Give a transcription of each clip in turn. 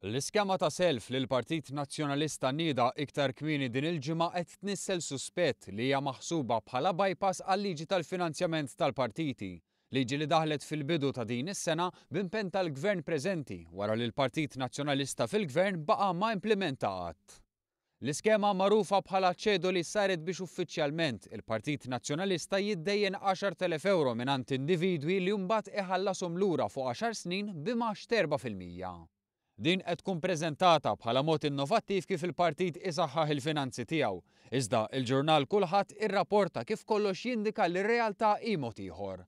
L-iskema ta' self li l-Partit Nazzjonalista nieda iktar kmieni din il-ġimgħa qed tnissel suspett li hija maħsuba bħala bypass għal-liġi tal-finanzjament tal-partiti, liġi li daħlet fil-bidu ta' din is-sena b'impenn tal-Gvern preżenti wara li l-Partit Nazzjonalista fil-Gvern baqa' ma implimenta qatt. L-iskema magħrufa bħala ċedoli saret biex uffiċjalment il-Partit Nazzjonalista jiddejjen 10,000 ewro mingħand individwi li mbagħad iħallashom lura fuq għaxar snin b'imgħax t'4%. Din qed tkun preżentata bħala mod innovattiv kif il-partit isaħħaħ il-finanzi tiegħu. Iżda il-ġurnal Kullħadd irrapporta kif kollox jindika li r-realtà hi mod ieħor.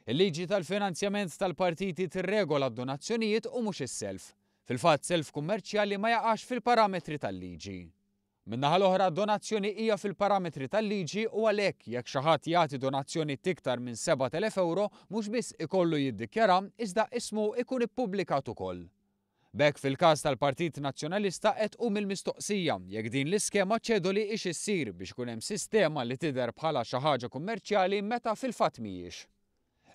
Il-liġi tal-finanzjament tal-partiti tirregola d-donazzjonijiet u mhux is-self. Fil-fatt, self kummerċjali ma jaqax fil-parametri tal-liġi. Min-naħa l-oħra, donazzjoni hija fil-parametri tal-liġi u għalhekk jekk xi ħadd jagħti donazzjoni t'iktar minn 7,000 ewro mhux biss ikollu jiddikjara iżda ismu ikun ippubblikat ukoll. B'hekk fil-każ tal-Partit Nazzjonalista qed tqum il-mistoqsija jekk din l-iskema ċedoli hix issir biex ikun hemm sistema li tidher bħala xi ħaġa kummerċjali meta fil-fatt mhijiex.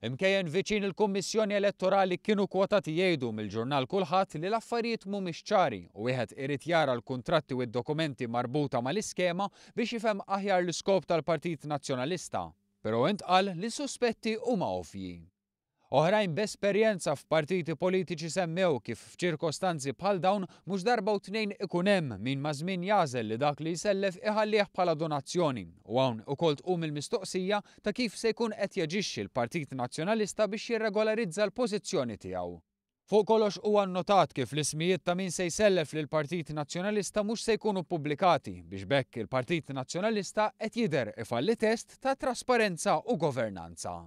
Imkejjen viċin il-Kummissjoni Elettorali kienu kwotati jgħidu mill-ġurnal Kullħadd li l-affarijiet mhumiex ċari u wieħed irid jara l-kuntratti u d-dokumenti marbuta mal-iskema biex jifhem aħjar l-iskop tal-Partit Nazzjonalista. Però intqal li suspetti huma ovvji. Oħrajn b'esperjenza f'partiti politiċi semmew kif f'ċirkostanzi bħal dawn mhux darba u tnejn ikun hemm min maż-żmien jagħżel li dak li jsellef iħallih bħala donazzjoni u hawn ukoll tqum il-mistoqsija ta' kif se jkun qed jaġixxi l-Partit Nazzjonalista biex jirregolarizza l-pożizzjoni tiegħu. Fuq kollox huwa nnotat kif l-ismijiet ta' min se jsellef lill-Partit Nazzjonalista mhux se jkunu ppubblikati biex b'hekk il-Partit Nazzjonalista qed jidher ifalli test ta' trasparenza u governanza.